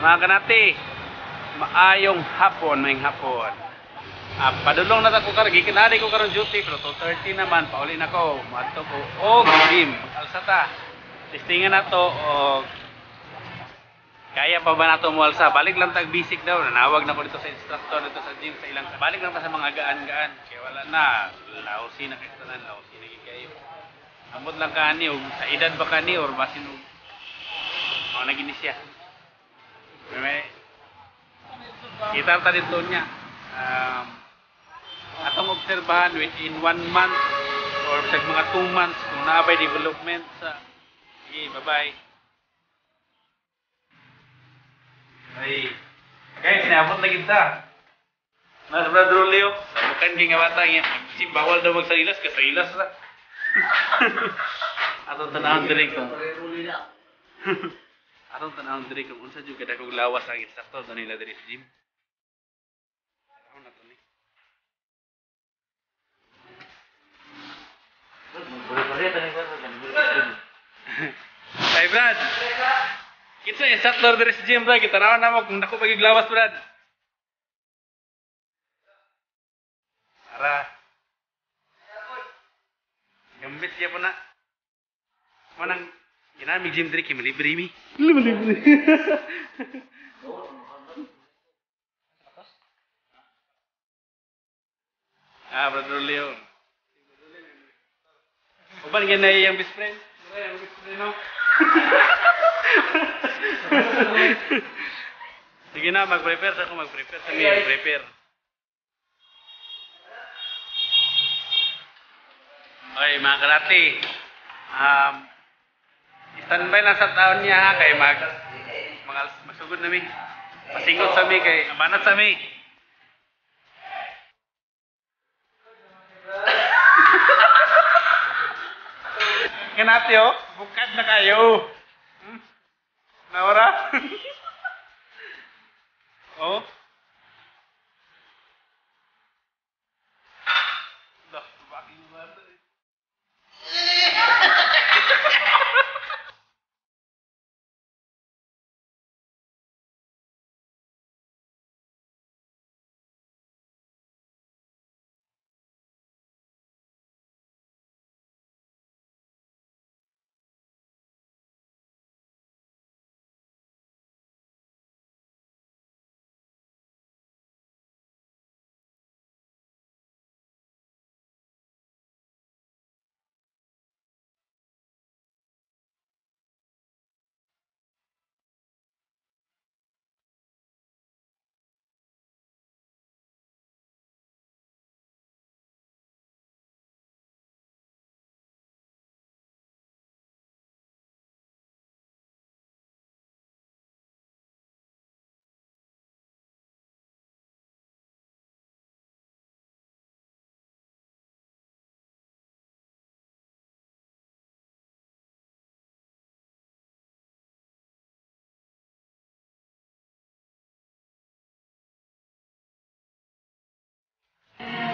Mga kanati, maayong hapon, maayong hapon. Padulong na ta ko karon, gikan ari ko karon duty pero 2:30 naman pauli na ko. Moadto ko og gym, mag-alsa ta. Testingan na to og kaya pa ba nato moalsa? Balik lang tag basic daw. Nanawag na ko dito sa instructor dito sa gym sa ilang. Balik lang ta sa mga gaan-gaan. Kaya wala na, lousy na kay tanan, lousy na gid kayo. Amot lang kani og sa edad ba kani or basin og mga nagini siya. May kita ta dito niya. Atong obserbahan within 1 month or sa mga 2 months kung naa bay development sa. Sige, bye-bye. Ay, guys, naabot na kita. Mas Brother Leo, sabukan kay nga bata niya. Si bawal daw magsailas, kasailas ra. Atong tanawon diri ko. Atong tanawon diri kung unsa jud kadakog lawas ang instructor nila diri sa gym. Tanawon na to ni. Ay, Brad. Kinsa instructor diri sa gym, Brad? Kitanawon namo kung dako pa gyud lawas, Brad. Ara. Gambit siya po na. Manang ginamig gym diri kay malibre mi. Libre. Brother Leo. Uban gyud na iyang best friend. Mura iyang best friend, no? Sige na, mag-prepare sa ako, mag-prepare sa mi, mag-prepare. Oy, mga karate. Standby lang sa taon niya ha, kay magsugod na mi. Pasingot sa mi kay banat sa mi. Kanate oh, bukad na kayo. Naora? Oh. Dah, bakit mo ba?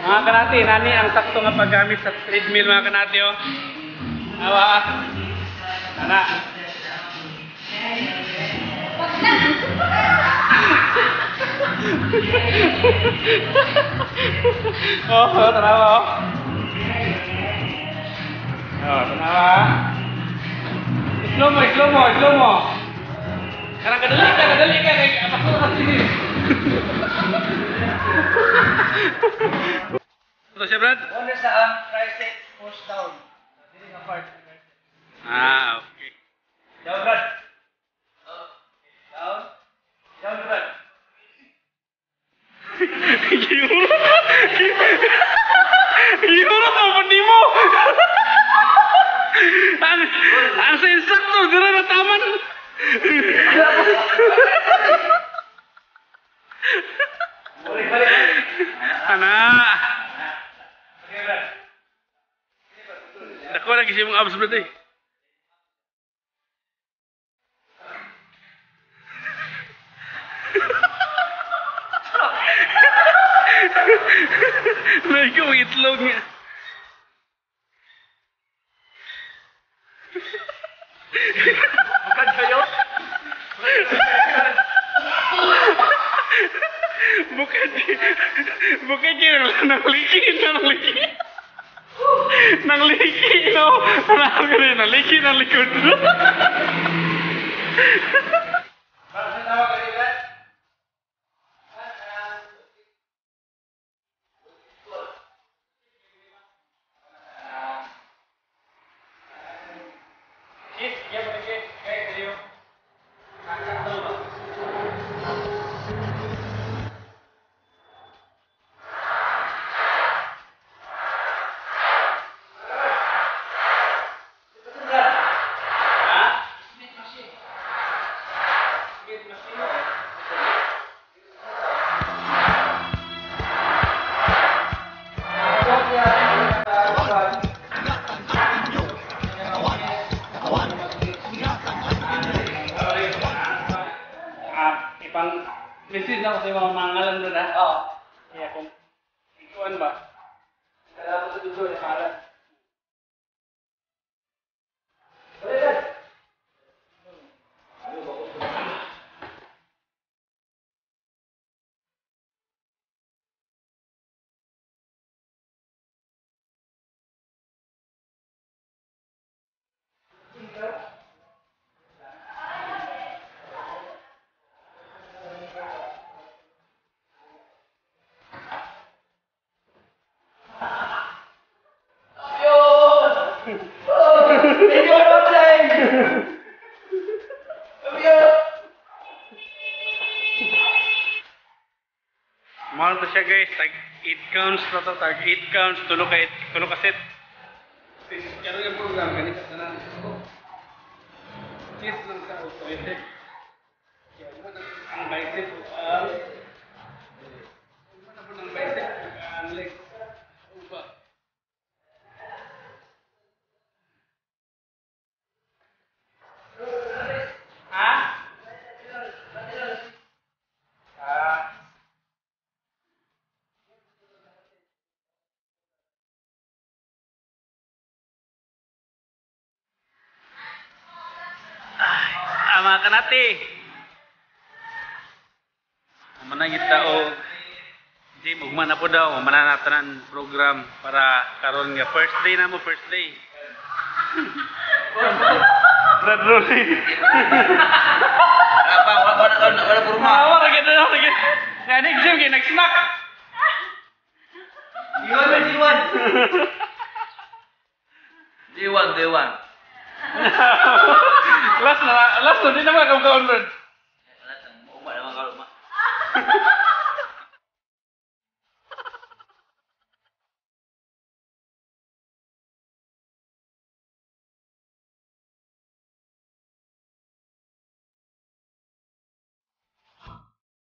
Mga kanati, nani ang sakto nga paggamit sa treadmill mga kanati oh. Awa. Ana. Oh, tanawa oh. Oh, tanawa. Slow mo, slow mo, slow mo. Karang kadali ka kay pasok ka sige. Ito siya, Brad? Wonder sa tricep push down. Dili nga part. Ah, okay. Down, Brad. Down. Down, Brad. Gihurot mo pa nimo. Ang sa instructor dira na taman. Balik, balik. Ana. Okay, Brad. Dako lagi si mong abs, Brad eh. May ko itlog nga. Bukad kayo? Naliki ng likod. Ah, ipang message na ko sa mga mangalan mo na. Oo. Kaya kung ikuan ba? Kailangan ko sa dulo, yung pangalan. Thank you for watching! Love you! Mahal to siya, guys, tag 8 counts na to, tag 8 counts, tulo ka tulo ka set. Karon yung program gani ka tanan. Chest lang sa auto tricep. Kaya mo na ang bicep o ang mo na po ng bicep ug ang leg. Uba. Ha? Ah. Ay, ah, mga kanati. Manang kita og gym, ugma na po daw, mana na tanan program para karon nga first day na mo, first day. Brad Rolly. Apa, wala, wala, wala, wala purma. Ah, wala gid na gid. Nga nig gym kay nag-snack. D1, D1. D1, D1. Last na, last na di na kaon, Brad. Uma naman ka, uma.